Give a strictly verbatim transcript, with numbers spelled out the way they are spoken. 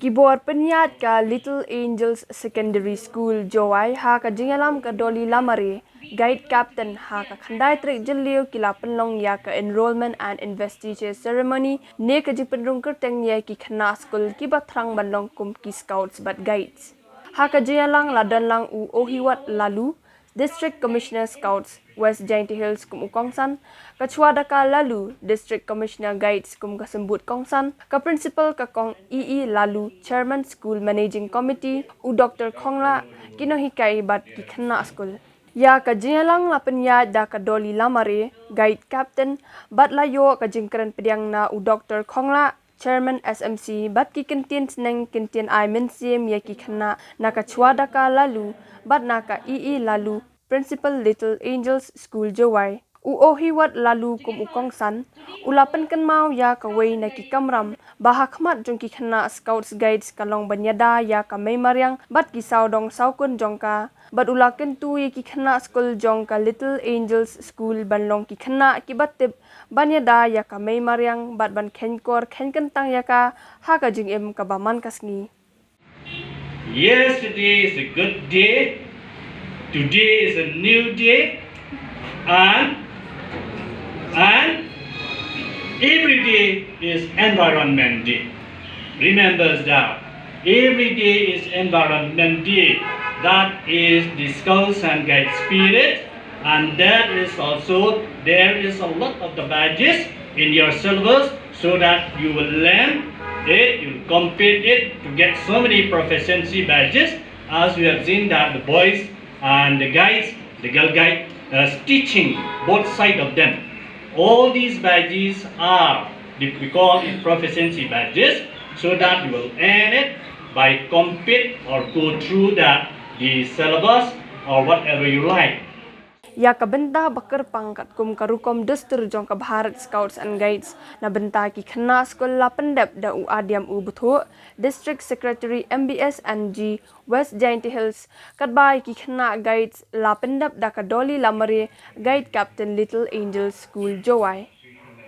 Ki bor pynïaid ka Little Angels Secondary School Jowai ha ka jingïalam ka Dolly Lamare, Guide Captain, ha ka khyndai tarik Jylliew ki la pynlong ïa ka Enrollment and Investiture Ceremony ne ka jingpynrung kyrteng ïa ki khynnah skul kiba thrang ban long kum ki Scouts bad Guides. Ha ka jingïalang la don lang u Ohiwat Lalu, District Commissioner Scouts West Jaintia Hills kum u kongsan, ka Chwadaka Lalu, District Commissioner Guides kum ka symbud kongsan, ka Principal ka Kong E E Lalu, Chairman School Managing Committee, u Doctor Khongla, ki nonghikai bad ki khynnah skul. Ïa ka jingïalang la pynïaid da ka Dolly Lamare, Guide Captain, bad la ïoh ka jingkren pdiang na u Doctor Khongla, Chairman S M C, bad ki kyntien sneng kyntien ai mynsiem ïa ki khynnah na ka Chwadaka Lalu bad na ka E E Lalu, Principal, Little Angels School Jowai. U Ohiwat Lalu kum u kongsan, u la pynkynmaw ïa kawei na ki kamram ba ha khmat jong ki khynnah Scouts Guides ka long ban ïada ïa ka mei mariang bad ki sawdong sawkun jong ka, bad u la kyntu ïa ki khynnah skul jong ka Little Angels School ban long ki khynnah kiba tip ban ïada ïa ka mei mariang bad ban kheiñkor kheiñkyntang ïa ka ha ka jingim kaba man ka sngi. Yesterday is a good day, today is a new day, and and every day is Environment Day. Remember that every day is Environment Day. That is the Scouts and Guide spirit, and that is also there is a lot of the badges in your syllabus, so that you will learn it, you will compete it to get so many proficiency badges. As we have seen that the boys and the guides, the girl guide, uh, teaching both side of them. All these badges are the, we call it proficiency badges, so that you will earn it by compete or go through the, the syllabus or whatever you like. Ïa ka bynta ba kyrpang katkum ka rukom dustur jong ka Bharat Scouts and Guides, na bynta ki khynnah skul la pyndep da u Adiam U Bthuh, District Secretary M B S and G West Jaintia Hills, katba ïa ki khynnah Guides la pyndep da ka Dolly Lamare, Guide Captain, Little Angels School Jowai.